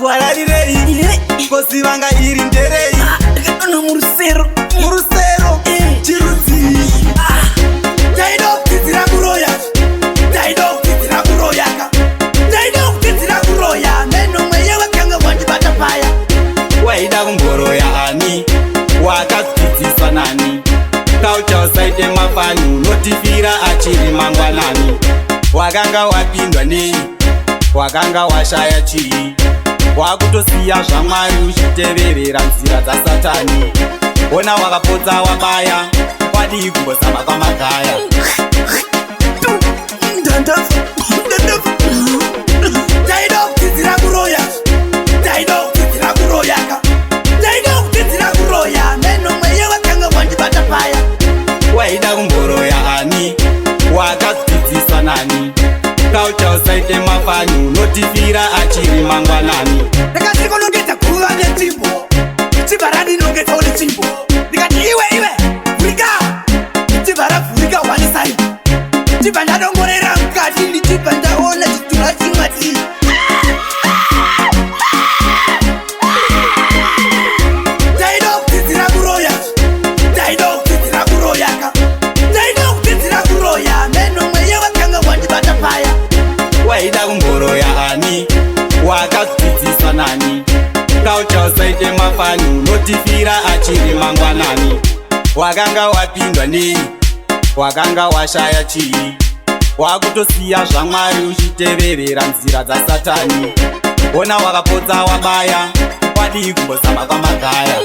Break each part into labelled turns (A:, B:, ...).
A: Wararirei? Kosi vanga iri nderei?
B: Ndakadonha murusero.
A: Murusero? Chirudzii?
B: Taida kudzidzira kuroya, taida kudzidzira kuroyaka, taida kudzidzira kuroya. Meno mweya wakanga wandibata paya.
A: Waida kumboroya ani? Wakadzidziswa nani? Kaucha usaite mafani, unotifira achiri mangwanani. Wakanga wapindwa nei? Wakanga washaya chii? Wakutosiya zvaMwari uchiteverera nzira dzasatani. Ona wakapotsa wabaya, wadii kumbozama kwamagaya?
B: Ndandafa, ndandafa. Taida kudzidzira kuroya, taida kudzidzira kuroyaka, taida kudzidzira kuroya. Meno mweya wakanga wandibata paya.
A: Waida kumboroya ani? Wakadzidziswa nani? Kaucha usaite mafani, unotifira achiri mangwanani.
B: Ndakasikonongedza guva netsvimbo, chibva randinongedzawo netsvimbo. Ndikati, "Iwe, iwe, vhurika!" Chibva ravhurika one side, chibva ndadongorera mukati, ndichibva ndaona chitura chimati. Taida kudzidzira kuroya, taida kudzidzira kuroyaka, taida kudzidzira kuroya. Meno mweya wakanga wandibata paya.
A: Waida kumboroya ani? Wakadzidziswa nani? Kaucha usaite mafani, unotifira achiri mangwanani. Wakanga wapindwa nei? Wakanga washaya chii? Wakutosiya zvaMwari uchiteverera nzira dzasatani. Ona wakapotsa wabaya, wadii kumbozama kwamagaya?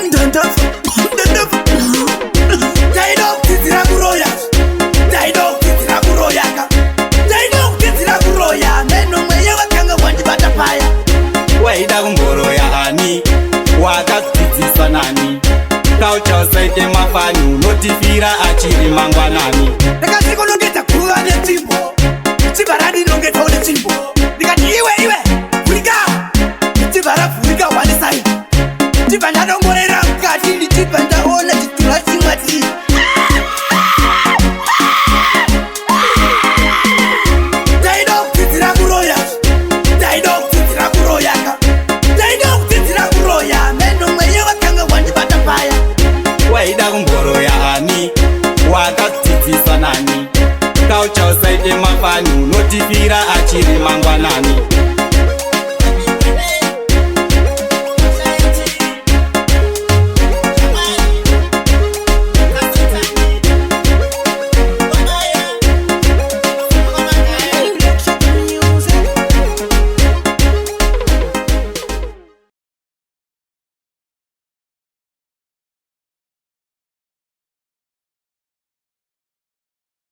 B: Ndandafa, ndandafa. Taida kudzidzira kuroya, taida kudzidzira kuroyaka, taida kudzidzira kuroya. Meno mweya wakanga wandibata paya.
A: Waida kumboroya ani? Wakadzidziswa nani? Kaucha usaite mafani, unotifira achiri mangwanani.
B: Ndakasikonongedza guva netsvimbo, chibva randinongedzawo netsvimbo. Ndikati, "Iwe, iwe, vhurika!" Chibva ravhurika one side, chibva ndadongorera mukati, ndichibva ndaona chitura chimati. Taida kudzidzira kuroya, taida kudzidzira kuroyaka, taida kudzidzira kuroya. Meno mweya wakanga wandibata paya.
A: Waida kumboroya ani? Wakadzidziswa nani? Kaucha usaite mafani, unotifira achiri mangwanani.